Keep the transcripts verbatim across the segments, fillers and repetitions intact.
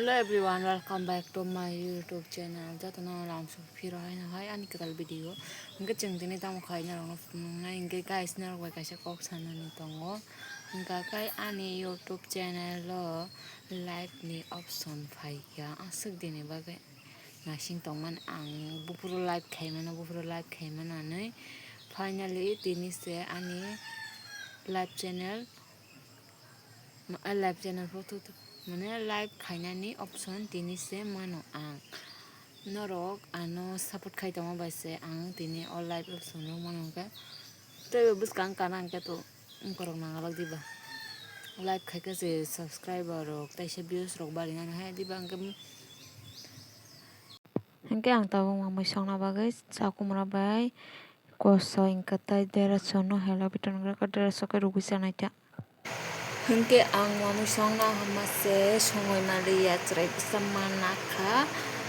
Hello everyone, welcome back to my YouTube channel. Jotono lamsok phiro haino hai ani kwtal video. Hwnkhe chwng tini tamo khai norokno phunuknai, hwnkhe guys, norok bai kaisa kok sanani tongo. Hwnkha khe ani YouTube channel o live ni option phaikha, aswk dini bagwi naising tongmani ang. Buphuru live khaimano, buphuru live khaimano hinwi finally tini se ani live channel, live channel photo mane live khainani option tini se mano ang. Norok ano support khai tongma bai se ang tini o live option rok mano hwnkhe. Tei bwskang kana hwnkhe to borok nangalak diba. Live khaikhe se subscriber rok tei se views rok barinani hai diba hwnkhe. Hwnkhe ang tabuk mamwi songna bagwi chakumra bai kosoi hwnkhe tei dera sono hello biton gra ka dera soke rugwi chanai ta. Hwnkhe ang mamwi songna hwnma se songwi manliya, chwrai bwsa manna kha.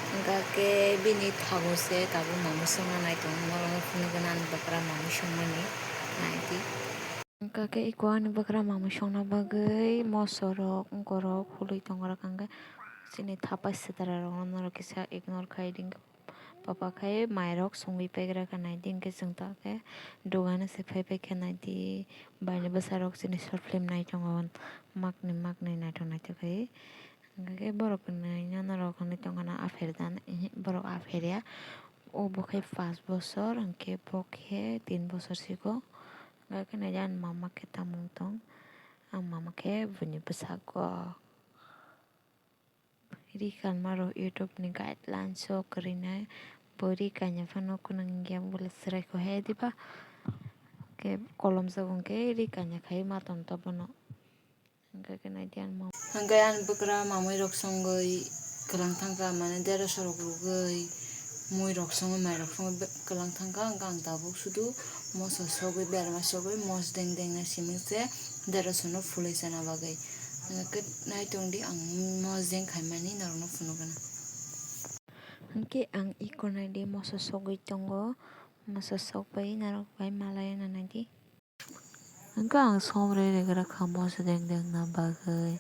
Hwnkha khe bini thago se tabuk mamwi songna nai tongo, norokno phunukgwi nang bakra mamwi songmani naidi. Hwnkha khe eko ani bakra mamwi songna bagwi mosorok, wngkorok hului tongorok, hwnkhe chini thapai swtara rokno norok kisa ignore khai di. Papa khe mairok songwi paigra kha naidi, hwnkhe chwng ta khe dogano se phai phai kha naidi. Baini bwsarok chini short film nai tongo, makni makni naithok naithok khe. Hwnkhe khe borok kwnwi norok hinwi tongkha na apher dan, ehe, borok apher ya. O bo khe pash bosor, hwnkhe bo khe tin bosor siko. Hwnkhe naidi ani mama khe tamo wng tong, ang mama khe buini bwsakgo. Ri kanma rok YouTube ni guidelines o kwrwinai, bo ri kanya phano kunang wngya, bo le chwrai kho he diba? Khe kolom jagong khe ri kanya khai ma tong ta bono. Hwnkhe khe naidi ang ma-, hwnkhe ani bwkra mamwi rok songwi kwlang thangkha, mane dera sorok rwgwi mui rok songwi mai rok songwi be-, kwlang thangkha, hwnkhe ang tabuk sudu moso sogwi berma sogwi mos deng deng na simi se dera sono phulwi chana bagwi. Hwnkhe naitong di ang mos deng khaimani norokno phunukgwna. Hwnkhe ang iko naidi moso sogwi tongo, moso sogwi norok bai malai na naidi. Hwnkhe ang som rwi rwgra kha moso deng deng na bagwi,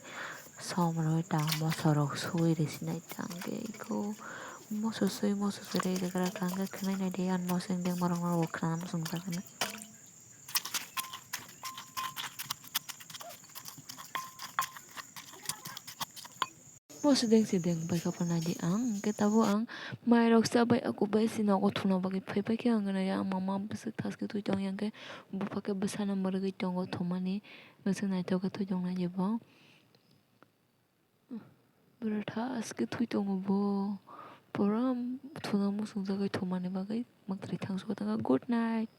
som rwi ta moso rok sui rw sinai ta hwnkhe iko moso sui moso sui rwi rwgra kha hwnkhe khwnai naidi ani moso deng deng ma rok no bo khwnana muchung jak nai. Bo sideng sideng bai kha phano naidi ang, hwnkhe tabuk ang mai rok chabai, aku bai se nogo thuna bagwi phai phai khe ang naidi, ang mama bwswk thaske twi tong yang khe bupha khe bwsano mwrwgwi tongo thumani, bwswk naithok khe twi tong naidi bo. Bwrwi thaske twi tongo bo, pura thuna muchung jagwi thumani bagwi mwkhwtwrwi thangsugo tongkha. Good night.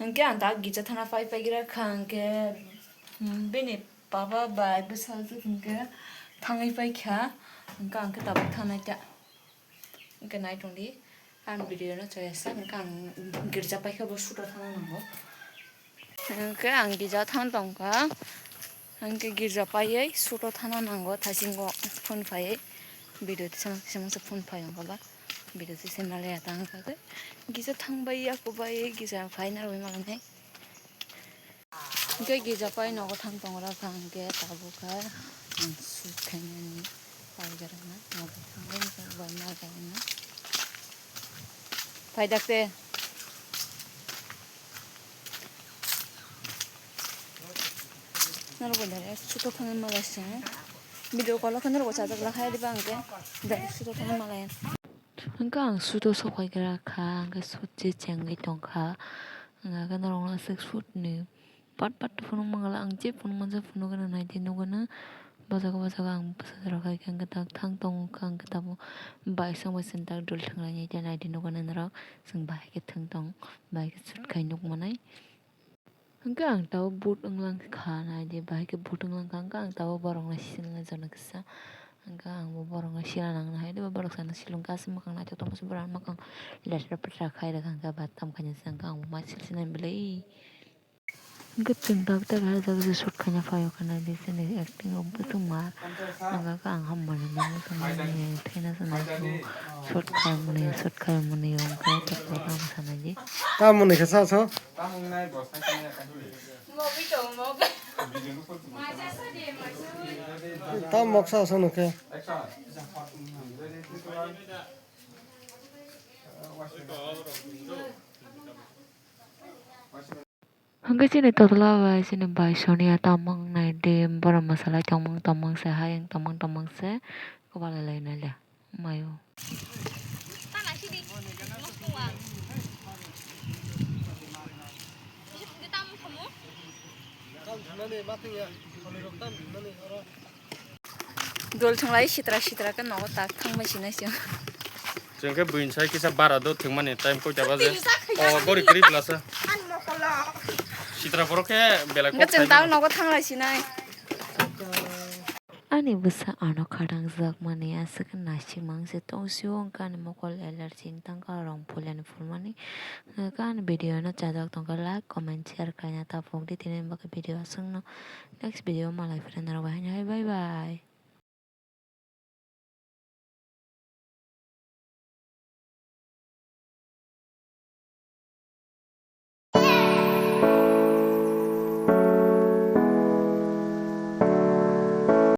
Hwnkhe ang ta gija thana pai pai gra kha, hwnkhe, hmm, bini baba bai bwsajwk hwnkhe thangwi pai kha, hwnkhe ang khe tabuk thanai ta. Hwnkhe nai tong di, ang video no choya sa, hwnkhe ang girja pai khe bo shoot o thana nango. Hwnkhe ang gija than tong kha, hwnkhe girja paiwi shoot o thana nango, thaisingo phone phaiwi video tisana tisana phone phai wngkha ba. Video se se malaya tang kha khe. Gisa thang bai ya ko bai gisa final bai malai nai. Hwnkhe gisa pai nogo thang tong ra kha hwnkhe tabuk kha ang shoot khainani pai jara na nogo thang bai bai malai na. Pai dakte. Norok bai direct shoot o thangwi malai se. Video call o khe norok chajak la kha diba hwnkhe direct shoot o thangwi malai. Hwnkhe ang shoot o sok phai gra kha, hwnkhe shoot se chengwi tong kha. Hwnkhe norok no aswk shoot ni part part phunuk mangala, ang je phunuk manjak phunuk gana naidi nukgana. Bwsajak bwsajak ang bwsajak rok hai khe hwnkhe tak thang tongo kha, hwnkhe tabuk bai song bai song tak dul thang lai nai tei naidi nukgana norok. Chwng bahai khe thang tong, bahai khe shoot khai nuk manai. Hwnkhe ang tabuk boot wnglang kha naidi, bahai khe boot wnglang kha, hwnkhe ang tabuk borok no sina jana kisa. Hwnkhe ang bo borok no sina nang nai, haidiba borok sana silung khe aswk mwkhang naithok tongma se, borok mwkhang letra petra khai rwkha, hwnkhe ba tam khaina se, hwnkhe ang bo ma sil sinai belai. Hwnkhe chwng tabuk tabuk hai jaga se shoot khaina phaio khe nai di, chini acting rok bwswk ma. Ang khe ang ham mani nang bwswk mani thwina se nai shoot khaimani, shoot khaimani hwnkhe tamo sanai di. Tamoni khe sa so? Tam moksa aswk nukhe. Hwnkhe chini totla bai chini bai Sonia tongmung nai di, borok mwsalai tongmung tongmung se, hayung tongmung tongmung se, kwbala lai nai le mayo. Dol thwnglai sitra sitra khe nogo tak thangbai sinai se. Chwng khe buini sai kisa bara do thwngmani time koita baje. Tini sa khaiya. O gori kwrwi bwlasa. Ani mokolo. Sitra borok khe belai kok. Hwnkhe chwng thangmani. Tang nogo thanglai sinai. Ani bwsa ano khatangjak mani aswk naisingmang se tong sio, wngkha ani mokol allergy wngtang kha rong phuliani phulmani. Hwnkhe ani video no chajak tongkha like, comment, share khaina ta phukdi tini bagwi video aswkno. Next video malai phira norok bai haino hai bye bye.